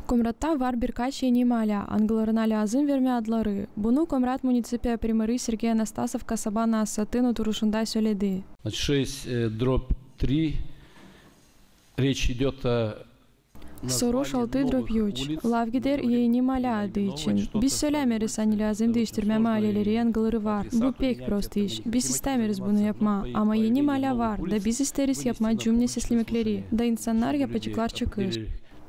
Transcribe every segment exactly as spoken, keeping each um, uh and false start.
Komratta var birkaç eni maalä, angılarına lääzım vermää adları. Bunu Komrat municipiya primarı Sergey Anastasov kasaba naasatın oturuşunda söledi. Значит, шесть, э, дробь три. Речь идёт о Soruş altı drob üç. Laf gider eni maalä adı için. Biz sölämeeriz, ani lääzım diiştirmää maaleleri, angıları var. Bu pek prost iş. Biz istämeeriz bunu yapmaa. Ama eni maalä var, da biz isteeriz yapmaa cümle seslemekleri, da insannar yapaceklar çıkış.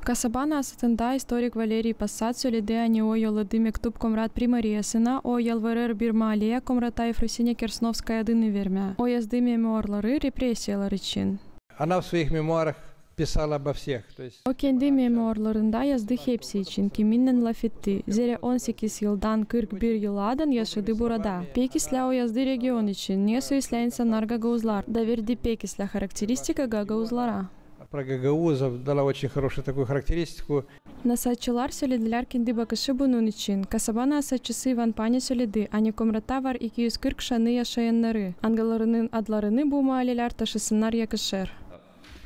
Kasaba naasatında istorik Valeriy Passat söledi, ani o yolladı mektup Komrat primariyasına, o yalvarêr bir maaleä Komrata Efrosiniya Kersnovskaya adını vermää. O yazdı memuarları represiyalar için. Она в своих мемуарах писала обо всех. То есть... O kendi memuarlarında yazdı hepsi için, kiminnän lafetti, zerä on sekiz yıldan kırk bir yıladan yaşadı burada. Pek islää o yazdı region için, ne sö islää insannar gagauzlar, da verdi pek islää harakteristika gagauzlara. Про гагаузов дала очень хорошую такую характеристику. Naasatçılar söledilär kendi bakışı bunun için. Kasaba naasatçısı İvan Panya söledi, ani Komratta var iki üz kırk şanı yaşayannarı, angılarının adlarını bu maalelär taşısınnar yakışêr.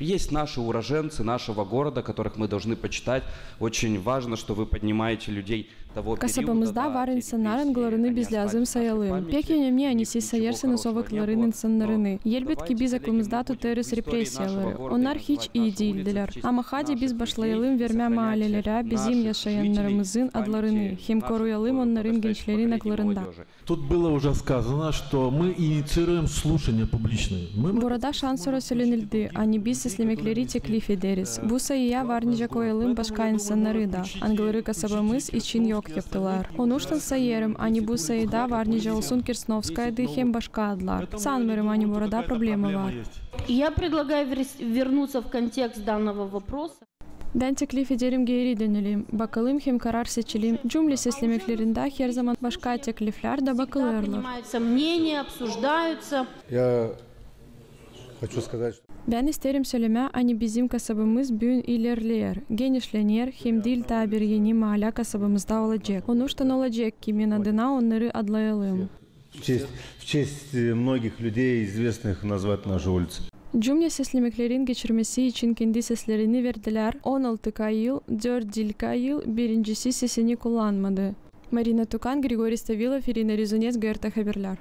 Есть наши уроженцы нашего города, которых мы должны почитать. Очень важно, что вы поднимаете людей того периода. Kasabamızda var insannar, angılarını biz lääzım sayalım. Pek önemni, ani siz sayêrsınız o vakıtların insannarını. Elbetki, biz aklımızda tutêrız represiyaları. Onnar hiç ii diildilär. Ama hadi biz başlayalım vermää maalelerä bizim yaşayannarımızın adlarını, hem koruyalım onnarın gençlerin akıllarında. Тут было уже сказано, что мы инициируем слушания публичные. Мы... Burada şansora sölenildi, ani biz seslemekleri teklif ederiz. Bu sayıya var nicä koyalım başka insannarı da, angıları kasabamız için yok yaptılar. Onuştan sayêrım, ani bu sayıda var nicä olsun Kersnovskaya adı hem başka adlar. Sanmêêrım, ani burada problema var. Я предлагаю вернуться в контекст данного вопроса. Bän teklif ederim geeri dönelim, bakalım hem karar seçelim. Cümle seslemeklerindä herzaman başka tekliflär dä bakılêrlar. Принимаются мнения, обсуждаются. Я хочу сказать, что... Bän isteerim sölemää, ani bizim kasabamız büün ilerleer, genişlener, hem diil taa bir eni maalä kasabamızda olacek. Onuştan olacek, kimin adına onnarı adlayalım. В честь, в честь, э, многих людей, известных, назвать наши улицы. Cümle seslemeklerin geçirmesi için kendi seslerini verdilär on altı kayıl, dört diil kayıl, birincisi sesini kullanmadı. Marina Tukan, Grigoriy Stavilov, İrina Rezunets, GRT Haberlär.